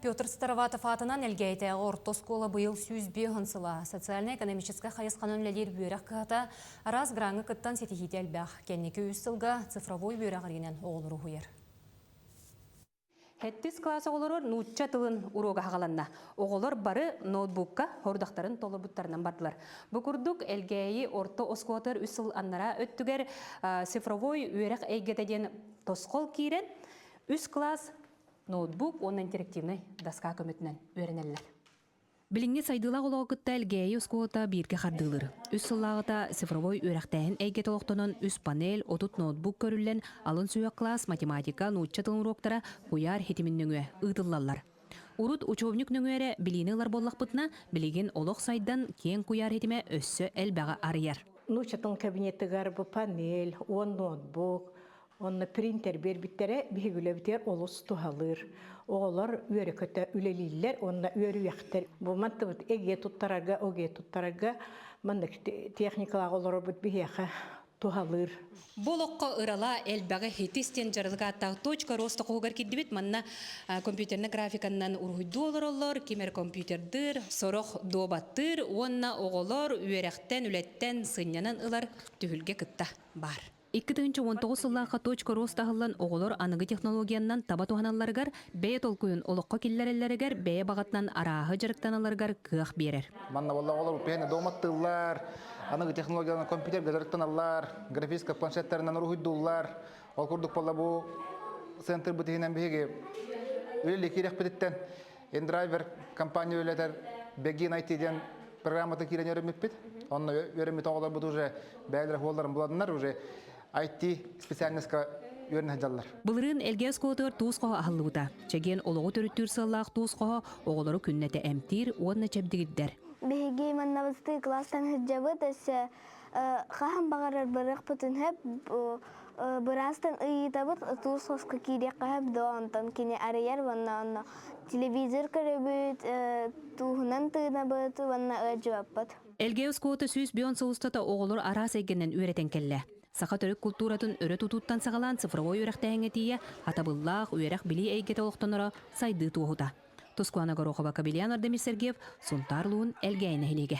Петр Староватов аатынан Элгээйитээҕи орто оскуола быйыл 105 сыла социальнай-экономическай хайысханан үлэлиир үөрэх кыһата араас граҥҥа кыттан ситиһиитэ элбэх. Кэнники үс сылга цифровой үөрэҕириинэн оҕолору уһуйар. Сэттис кылаас оҕолорор нуучча тылын уруога хаҕаланна. Оҕолор бары ноутбукка хорудахтарын толорбуттарынан бардылар. Бу курдук Элгээйи орто оскуолатыгар үс сыл аннараа өттүгэр цифровой үөрэх эйгэтэ диэн тосхол киирэн үс кылаас ноутбук уонна интерактивнай доска көмөтүнэн үөрэнэллэр. Билиҥҥи сайдыылаах олоҕу кытта Элгээйи оскуолата бииргэ хардыылыыр. Үс сыллааҕыта цифровой үөрэхтээһин эйгэтэ олохтонон үс панель, 30 ноутбук көрүллэн, алын сүһүөх кылаас математика, нуучча тылын уруоктара куйаар ситимин нөҥүө ыытыллаллар. Урут учебник нөҥүө эрэ билиини ылар буоллахпытына, билигин олох сайдан, киэҥ куйаар ситимэ өссө элбэҕи арыйар. Нуучча тылын кабинетыгар бу панель, уон ноутбук, Онно принтер биэрбиттэрэ биһиги үлэбитигэр олус туһалыыр. Оҕолор үөрэ-көтө үлэлииллэр уонна үөрүйэхтэр. Бу мантыбыт ЭГЭ туттарарга, ОГЭ туттарарга маннык техникалаах олоробут биһиэхэ туһалыыр. Бу олоххо ырала элбэҕи хитис диэн дьарылык ааттаах точка роста хоһугар киирдибит. Манна компьютернай графиканнан уруһуйдуу олороллор, ким эрэ компьютердыыр, сорох дуобаттыыр уонна оҕолор үөрэхтэн, үлэттэн сынньанан ылар түһүлгэ кытта баар. 2019 сыллаахха точка роста аһыллан оҕолор аныгы технологияннан таба туһаналларыгар, бэйэ толкуйун олоххо киллэрэллэригэр, бэйэ баҕатынан арааһы дьарыктаналларыгар кыах биэрэр. Манна буолла оҕолор пиэни дооматтыыллар, аныгы технологиянан компьютерга дьарыктаналлар, графическай планшеттарынан уруһуйдууллар. Ол курдук буолла бу центрбыт иһинэн биһиги үлэлии киирэхпититтэн InDriver компания үлэтэр Begin IT диэн программата киирэн үөрэммиппит. Онно үөрэммит оҕолорбут уже бэйэлэрэ хуолларын буладыннар уже IT специальностька үөрэнэ сылдьаллар. Былырыын Элгээ оскуолатыгар туус хоһо аһыллыбыта. Чэгиэн олоҕу төрүттүүр сыаллаах туус хоһо оҕолору күннэтэ эмтиир уонна чэбдигирдэр. Биһиги маннабыстыы кылаастан сылдьабыт, өссө хаһан баҕарар барыахпытын сөп. Быраастан ыйытабыт, туус хоско киириэххэ сөп дуо, онтон кини арыйар уонна онно телевизор көрөбүт, тууһунан тыынабыт уонна ыалдьыбаппыт. Элгээйи оскуолата 105 сыл устата оҕолору араас эйгэнэн үөрэтэн кэллэ. Саха төрүт култууратын өрө тутууттан саҕалаан цифровой үөрэхтээһиҥҥэ тиийэ хатабыллаах үөрэх-билии эйгэтэ олохтоноро сайдыы туоһута. Тускуана Горохова, Кабельян Ардемир Сергеев, Сунтаар улууһун Элгээйи нэһилиэгэ.